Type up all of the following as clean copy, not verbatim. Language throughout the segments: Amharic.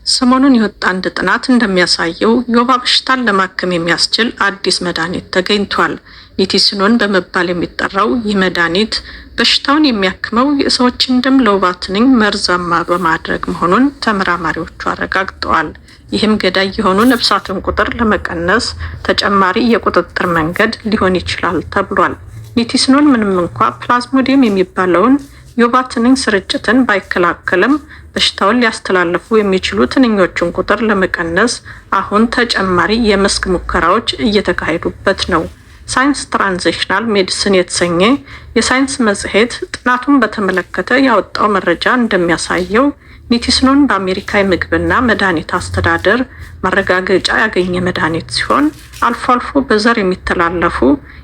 ሰሞኑን የወጣ አንድ ጥናት እንደሚያሳየው የወባ በሽታን ለማከም የሚያስችል አዲስ መድኃኒት ተገኝቷል። ኒቲሲኖን በመባል የሚጠራው ይህ መድኃኒት በሽታውን የሚያክመው የሰዎችን ደም ለወባ ትንኝ መርዛማ በማድረግ መሆኑን ተመራማሪዎቹ አረጋግጠዋል። ይህም ገዳይ የሆኑ ነፍሳትን ቁጥር ለመቀነስ ተጨማሪ የቁጥጥር መንገድ ሊሆን ይችላል ተብሏል። ኒቲሲኖን ምንም እንኳ ፕላዝሞዲየም የሚባለውን የወባ ትንኝ ስርጭትን ባይከላከልም፣ በሽታውን ሊያስተላልፉ የሚችሉ ትንኞችን ቁጥር ለመቀነስ አሁን ተጨማሪ የመስክ ሙከራዎች እየተካሄዱበት ነው። Science Translational Medicine የተሰኘ የሳይንስ መጽሔት ጥናቱን በተመለከተ ያወጣው መረጃ እንደሚያሳየው፣ ኒቲስኖን በአሜሪካ የምግብና መድኃኒት አስተዳደር ማረጋገጫ ያገኘ መድኃኒት ሲሆን፣ አልፎ አልፎ በዘር የሚተላለፉ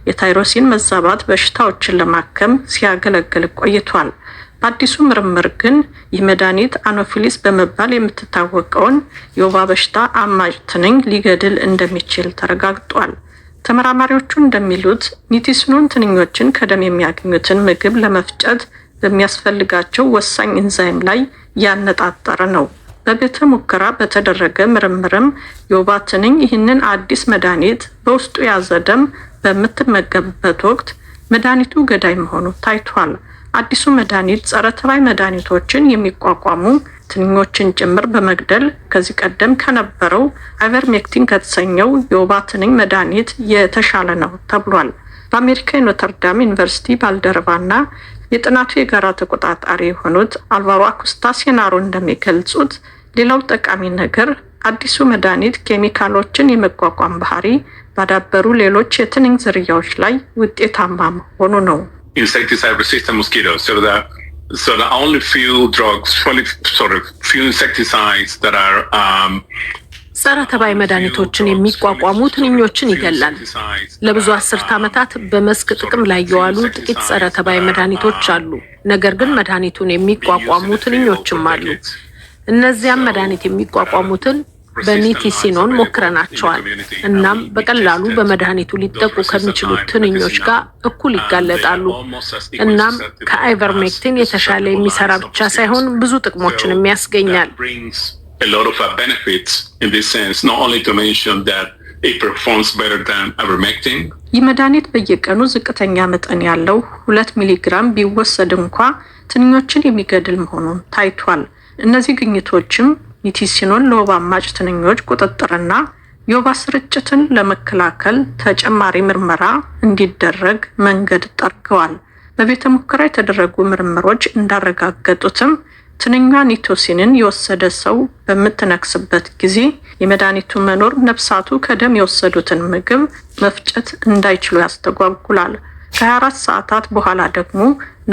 የታይሮሲን መዛባት በሽታዎችን ለማከም ሲያገለግል ቆይቷል። በአዲሱ ምርምር ግን ይህ መድኃኒት አኖፊሊስ በመባል የምትታወቀውን የወባ በሽታ አማጭ ትንኝ ሊገድል እንደሚችል ተረጋግጧል። ተመራማሪዎቹ እንደሚሉት ኒቲስኖን ትንኞችን ከደም የሚያገኙትን ምግብ ለመፍጨት በሚያስፈልጋቸው ወሳኝ ኢንዛይም ላይ ያነጣጠረ ነው። በቤተ ሙከራ በተደረገ ምርምርም የወባ ትንኝ ይህንን አዲስ መድኃኒት በውስጡ የያዘ ደም በምትመገብበት ወቅት መድኃኒቱ ገዳይ መሆኑ ታይቷል። አዲሱ መድኃኒት ጸረ ተባይ መድኃኒቶችን የሚቋቋሙ ትንኞችን ጭምር በመግደል ከዚህ ቀደም ከነበረው አይቨርሜክቲን ከተሰኘው የወባ ትንኝ መድኃኒት የተሻለ ነው ተብሏል። በአሜሪካ የኖተርዳም ዩኒቨርሲቲ ባልደረባና የጥናቱ የጋራ ተቆጣጣሪ የሆኑት አልቫሮ አኩስታ ሴናሮ እንደሚገልጹት፣ ሌላው ጠቃሚ ነገር አዲሱ መድኃኒት ኬሚካሎችን የመቋቋም ባህሪ ባዳበሩ ሌሎች የትንኝ ዝርያዎች ላይ ውጤታማ መሆኑ ነው። Insecticide resistant mosquitoes. So the only few drugs, only sort of few insecticides that are ጸረ ተባይ መድኃኒቶችን የሚቋቋሙ ትንኞችን ይገላል። ለብዙ አስርት ዓመታት በመስክ ጥቅም ላይ የዋሉ ጥቂት ጸረ ተባይ መድኃኒቶች አሉ። ነገር ግን መድኃኒቱን የሚቋቋሙ ትንኞችም አሉ። እነዚያም መድኃኒት የሚቋቋሙትን በኒቲሲኖን ሞክረናቸዋል። እናም በቀላሉ በመድኃኒቱ ሊጠቁ ከሚችሉት ትንኞች ጋር እኩል ይጋለጣሉ። እናም ከአይቨርሜክቲን የተሻለ የሚሰራ ብቻ ሳይሆን ብዙ ጥቅሞችንም ያስገኛል። A lot of benefits in this sense, not only to mention that it performs better than ivermectin. ይህ መድኃኒት በየቀኑ ዝቅተኛ መጠን ያለው 2 ሚሊግራም ቢወሰድ እንኳ ትንኞችን የሚገድል መሆኑን ታይቷል። እነዚህ ግኝቶችም ኒቲሲኖን ለወባ አማጭ ትንኞች ቁጥጥርና የወባ ስርጭትን ለመከላከል ተጨማሪ ምርመራ እንዲደረግ መንገድ ጠርገዋል። በቤተ ሙከራ የተደረጉ ምርምሮች እንዳረጋገጡትም፣ ትንኟ ኒቶሲንን የወሰደ ሰው በምትነክስበት ጊዜ የመድኃኒቱ መኖር ነፍሳቱ ከደም የወሰዱትን ምግብ መፍጨት እንዳይችሉ ያስተጓጉላል። ከ24 ሰዓታት በኋላ ደግሞ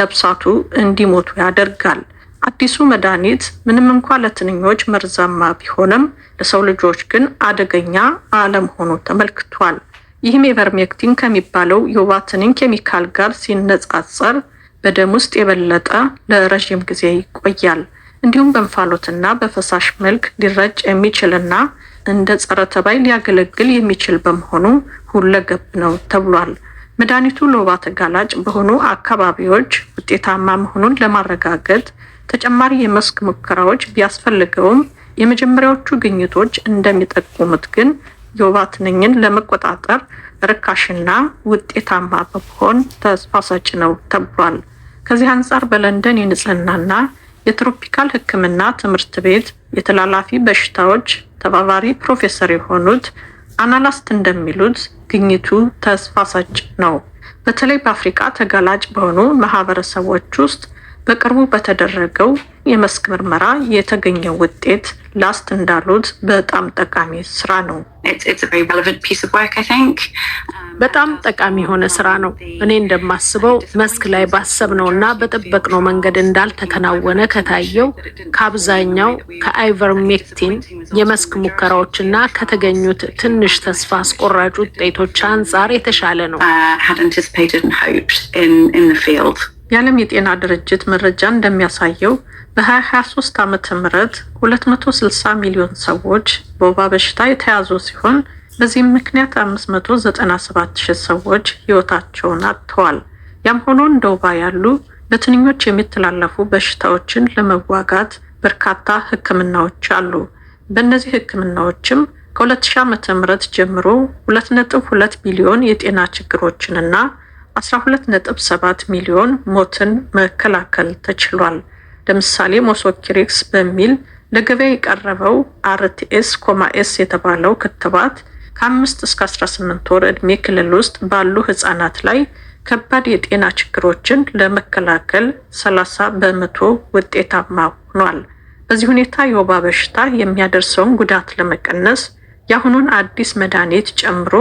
ነፍሳቱ እንዲሞቱ ያደርጋል። አዲሱ መድኃኒት ምንም እንኳ ለትንኞች መርዛማ ቢሆንም፣ ለሰው ልጆች ግን አደገኛ አለመሆኑ ተመልክቷል። ይህም ኢቨርሜክቲን ከሚባለው የወባ ትንኝ ኬሚካል ጋር ሲነጻጸር በደም ውስጥ የበለጠ ለረዥም ጊዜ ይቆያል። እንዲሁም በእንፋሎትና በፈሳሽ መልክ ሊረጭ የሚችልና እንደ ጸረ ተባይ ሊያገለግል የሚችል በመሆኑ ሁለገብ ነው ተብሏል። መድኃኒቱ ለወባ ተጋላጭ በሆኑ አካባቢዎች ውጤታማ መሆኑን ለማረጋገጥ ተጨማሪ የመስክ ሙከራዎች ቢያስፈልገውም፣ የመጀመሪያዎቹ ግኝቶች እንደሚጠቁሙት ግን የወባ ትንኝን ለመቆጣጠር ርካሽና ውጤታማ በመሆን ተስፋ ሰጭ ነው ተብሏል። ከዚህ አንጻር በለንደን የንጽህናና የትሮፒካል ሕክምና ትምህርት ቤት የተላላፊ በሽታዎች ተባባሪ ፕሮፌሰር የሆኑት አናላስት እንደሚሉት፣ ግኝቱ ተስፋ ሰጭ ነው። በተለይ በአፍሪቃ ተጋላጭ በሆኑ ማህበረሰቦች ውስጥ በቅርቡ በተደረገው የመስክ ምርመራ የተገኘው ውጤት ላስት እንዳሉት በጣም ጠቃሚ ስራ ነው። በጣም ጠቃሚ የሆነ ስራ ነው። እኔ እንደማስበው መስክ ላይ ባሰብነው እና በጠበቅነው መንገድ እንዳልተከናወነ ከታየው ከአብዛኛው ከአይቨርሜክቲን የመስክ ሙከራዎች እና ከተገኙት ትንሽ ተስፋ አስቆራጭ ውጤቶች አንጻር የተሻለ ነው። የዓለም የጤና ድርጅት መረጃ እንደሚያሳየው፣ በ2023 ዓ.ም. 260 ሚሊዮን ሰዎች በወባ በሽታ የተያዙ ሲሆን፣ በዚህም ምክንያት 597 ሺህ ሰዎች ሕይወታቸውን አጥተዋል። ያም ሆኖ እንደ ወባ ያሉ በትንኞች የሚተላለፉ በሽታዎችን ለመዋጋት በርካታ ሕክምናዎች አሉ። በእነዚህ ሕክምናዎችም ከ2000 ዓ.ም ጀምሮ 2.2 ቢሊዮን የጤና ችግሮችንና 12.7 ሚሊዮን ሞትን መከላከል ተችሏል። ለምሳሌ ሞስኪሪክስ በሚል ለገበያ የቀረበው RTS,S የተባለው ክትባት ከ5 እስከ 18 ወር ዕድሜ ክልል ውስጥ ባሉ ህጻናት ላይ ከባድ የጤና ችግሮችን ለመከላከል 30% ውጤታማ ሆኗል። በዚህ ሁኔታ የወባ በሽታ የሚያደርሰውን ጉዳት ለመቀነስ የአሁኑን አዲስ መድኃኒት ጨምሮ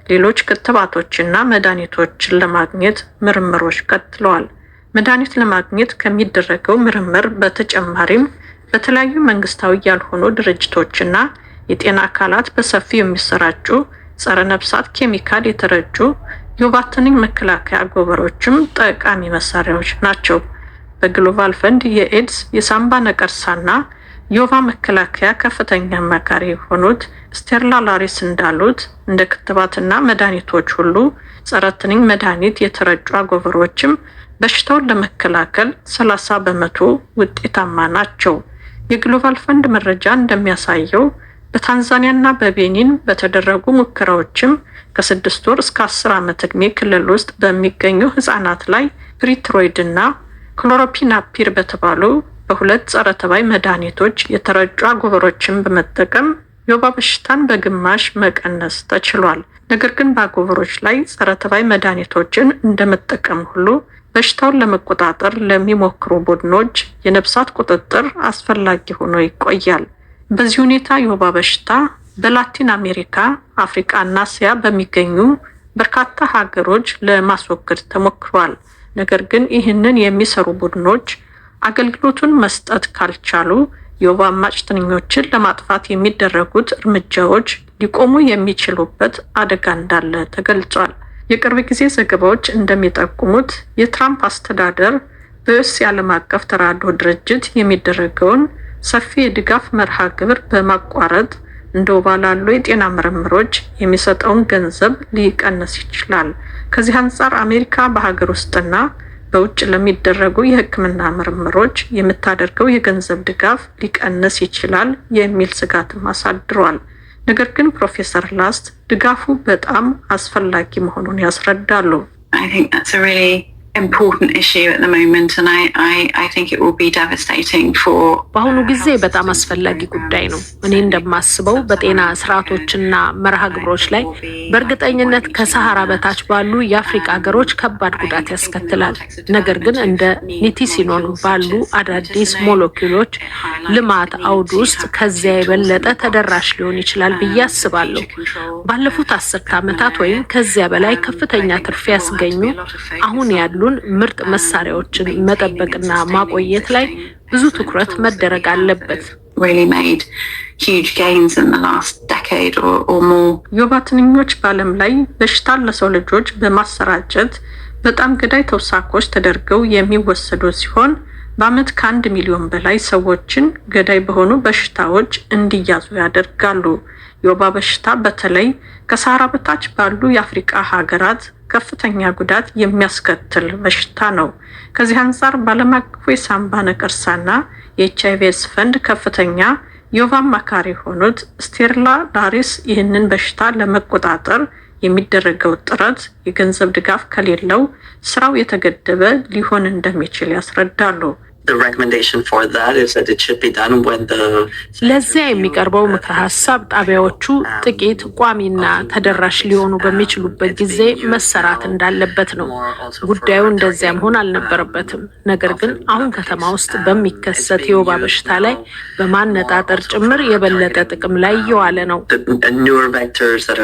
ሌሎች ክትባቶችና መድኃኒቶችን ለማግኘት ምርምሮች ቀጥለዋል። መድኃኒት ለማግኘት ከሚደረገው ምርምር በተጨማሪም በተለያዩ መንግስታዊ ያልሆኑ ድርጅቶችና የጤና አካላት በሰፊው የሚሰራጩ ጸረ ነፍሳት ኬሚካል የተረጩ የወባ ትንኝ መከላከያ አጎበሮችም ጠቃሚ መሳሪያዎች ናቸው። በግሎባል ፈንድ የኤድስ፣ የሳምባ ነቀርሳና የወባ መከላከያ ከፍተኛ አማካሪ የሆኑት ስቴርላ ላሪስ እንዳሉት፣ እንደ ክትባትና መድኃኒቶች ሁሉ ጸረ ትንኝ መድኃኒት የተረጩ አጎበሮችም በሽታውን ለመከላከል 30% ውጤታማ ናቸው። የግሎባል ፈንድ መረጃ እንደሚያሳየው በታንዛኒያና በቤኒን በተደረጉ ሙከራዎችም ከ6 ወር እስከ 10 ዓመት ዕድሜ ክልል ውስጥ በሚገኙ ህጻናት ላይ ፒሪትሮይድ እና ክሎሮፒናፒር በተባሉ በሁለት ጸረ ተባይ መድኃኒቶች የተረጩ አጎበሮችን በመጠቀም የወባ በሽታን በግማሽ መቀነስ ተችሏል። ነገር ግን በአጎበሮች ላይ ጸረ ተባይ መድኃኒቶችን እንደመጠቀም ሁሉ በሽታውን ለመቆጣጠር ለሚሞክሩ ቡድኖች የነፍሳት ቁጥጥር አስፈላጊ ሆኖ ይቆያል። በዚህ ሁኔታ የወባ በሽታ በላቲን አሜሪካ፣ አፍሪካ እና እስያ በሚገኙ በርካታ ሀገሮች ለማስወገድ ተሞክሯል። ነገር ግን ይህንን የሚሰሩ ቡድኖች አገልግሎቱን መስጠት ካልቻሉ የወባ አማጭ ትንኞችን ለማጥፋት የሚደረጉት እርምጃዎች ሊቆሙ የሚችሉበት አደጋ እንዳለ ተገልጿል። የቅርብ ጊዜ ዘገባዎች እንደሚጠቁሙት የትራምፕ አስተዳደር በዩኤስ የዓለም አቀፍ ተራድኦ ድርጅት የሚደረገውን ሰፊ የድጋፍ መርሃ ግብር በማቋረጥ እንደ ወባ ላሉ የጤና ምርምሮች የሚሰጠውን ገንዘብ ሊቀንስ ይችላል። ከዚህ አንጻር አሜሪካ በሀገር ውስጥና በውጭ ለሚደረጉ የሕክምና ምርምሮች የምታደርገው የገንዘብ ድጋፍ ሊቀንስ ይችላል የሚል ስጋትም አሳድሯል። ነገር ግን ፕሮፌሰር ላስት ድጋፉ በጣም አስፈላጊ መሆኑን ያስረዳሉ። I think that's a really important issue at the moment, and I think it will be devastating for በአሁኑ ጊዜ በጣም አስፈላጊ ጉዳይ ነው። እኔ እንደማስበው በጤና ስርዓቶችና መርሃ ግብሮች ላይ በእርግጠኝነት ከሰሃራ በታች ባሉ የአፍሪቃ ሀገሮች ከባድ ጉዳት ያስከትላል። ነገር ግን እንደ ኒቲሲኖን ባሉ አዳዲስ ሞለኪውሎች ልማት አውድ ውስጥ ከዚያ የበለጠ ተደራሽ ሊሆን ይችላል ብዬ አስባለሁ። ባለፉት 10 ዓመታት ወይም ከዚያ በላይ ከፍተኛ ትርፍ ያስገኙ አሁን ያሉን ምርጥ መሳሪያዎችን መጠበቅና ማቆየት ላይ ብዙ ትኩረት መደረግ አለበት። really made huge gains in the last decade or more. የወባ ትንኞች በዓለም ላይ በሽታን ለሰው ልጆች በማሰራጨት በጣም ገዳይ ተውሳኮች ተደርገው የሚወሰዱ ሲሆን በዓመት ከ1 ሚሊዮን በላይ ሰዎችን ገዳይ በሆኑ በሽታዎች እንዲያዙ ያደርጋሉ። የወባ በሽታ በተለይ ከሰሃራ በታች ባሉ የአፍሪቃ ሀገራት ከፍተኛ ጉዳት የሚያስከትል በሽታ ነው። ከዚህ አንጻር በዓለም አቀፉ የሳምባ ነቀርሳና የኤች አይቪ ኤድስ ፈንድ ከፍተኛ የወባ አማካሪ የሆኑት ስቴርላ ላሪስ ይህንን በሽታ ለመቆጣጠር የሚደረገው ጥረት የገንዘብ ድጋፍ ከሌለው ስራው የተገደበ ሊሆን እንደሚችል ያስረዳሉ። The recommendation for that is that it should be done when the ለዚያ የሚቀርበው ምክረ ሀሳብ ጣቢያዎቹ ጥቂት ቋሚና ተደራሽ ሊሆኑ በሚችሉበት ጊዜ መሰራት እንዳለበት ነው። ጉዳዩ እንደዚያ መሆን አልነበረበትም። ነገር ግን አሁን ከተማ ውስጥ በሚከሰት የወባ በሽታ ላይ በማነጣጠር ጭምር የበለጠ ጥቅም ላይ እየዋለ ነው። the newer vectors that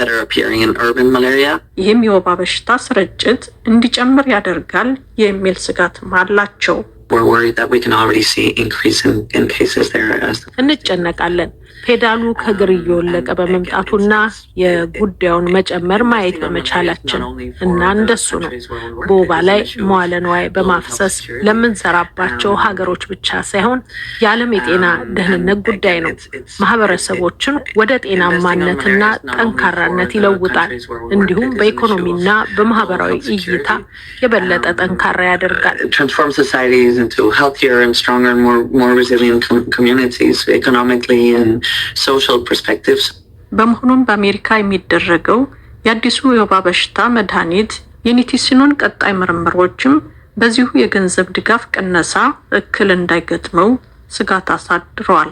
are appearing in urban malaria. ይህም የወባ በሽታ ስርጭት እንዲጨምር ያደርጋል የሚል ስጋትም አላቸው። We're worried that we can already see increase in cases there as እንጨነቃለን። ፔዳሉ ከእግር እየወለቀ በመምጣቱና የጉዳዩን መጨመር ማየት በመቻላችን እና እንደሱ ነው። በወባ ላይ መዋለ ንዋይ በማፍሰስ ለምንሰራባቸው ሀገሮች ብቻ ሳይሆን የዓለም የጤና ደህንነት ጉዳይ ነው። ማህበረሰቦችን ወደ ጤናማነትና ጠንካራነት ይለውጣል። እንዲሁም በኢኮኖሚና በማህበራዊ እይታ የበለጠ ጠንካራ ያደርጋል። It transforms societies. into healthier and stronger and more resilient communities economically and social perspectives. በመሆኑም በአሜሪካ የሚደረገው የአዲሱ የወባ በሽታ መድኃኒት የኒቲሲኖን ቀጣይ ምርምሮችም በዚሁ የገንዘብ ድጋፍ ቅነሳ እክል እንዳይገጥመው ስጋት አሳድረዋል።